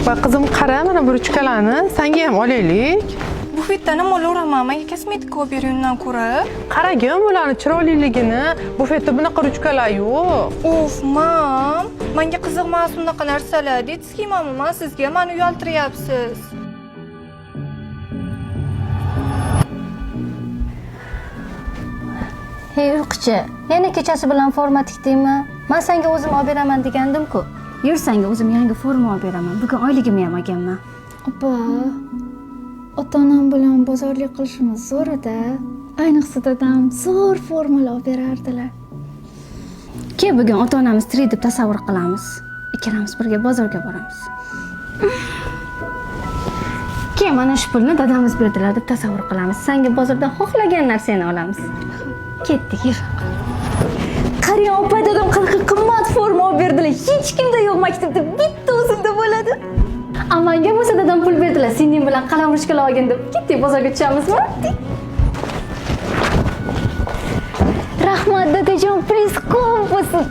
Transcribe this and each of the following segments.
Va qizim, qara, mana bu ruchkalarni senga ham olaylik. Bufetdan nima olaveraman? Menga kosmetika olib bering undan ko'ra. Qaragin bularni chiroyliligini. Bufetda bunaqa ruchkalar yo'q. Uf, mam, menga qiziq emas unaqa narsalar. Детский mama, man sizga mani uyaltiryapsiz. Hey uyquchi, yana kechasi bilan forma tikdingmi? Man senga o'zim olib beraman degandim-ku. Yur, senga o'zim yangi forma olib beraman. Bugun oyligimni ham olganman. Opa, ota-onam bilan bozorlik qilishimiz zo'r-da. Ayniqsa dadam zo'r formalar olib berardilar. Kel, bugun ota-onamiz tirik deb tasavvur qilamiz. Ikkalamiz birga bozorga boramiz. Kel, mana shu pulni dadamiz berdilar deb tasavvur qilamiz. Senga bozordan xohlagan narsangni olamiz. Ketdik, yur. Qarang, opa, dadam qanaqa qimmat forma olib berdilar. Hech kimda yo'q maktabda, bitta o'zimda bo'ladi. A menga bo'lsa dadam pul berdilar. Sening bilan qalam ruchkalar olgin deb. Ketdik, bozorga tushamizmi? Rahmat, dadajon, pulingiz ko'p bo'lsin.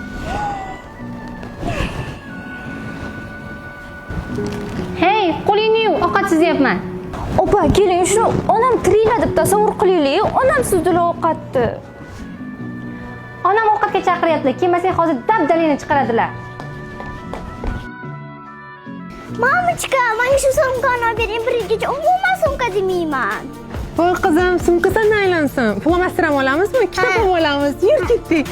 Hey, qo'lingni yuv, ovqat sizyapman. Opa, keling, shuni onam tiriklar deb tasavvur qilaylik. Onam sizdilar ovqatni. Onam ovqatga chaqiryaptilar. Kelmasang hozir dabdalingni chiqaradilar. Мамочка, menga shu sumkani olib bering, bir yilgacha umuman sumka demayman. Voy qizim, sumka sandan aylansin. Flomaster ham olamizmi? Kitob ham olamiz. Yur, ketdik.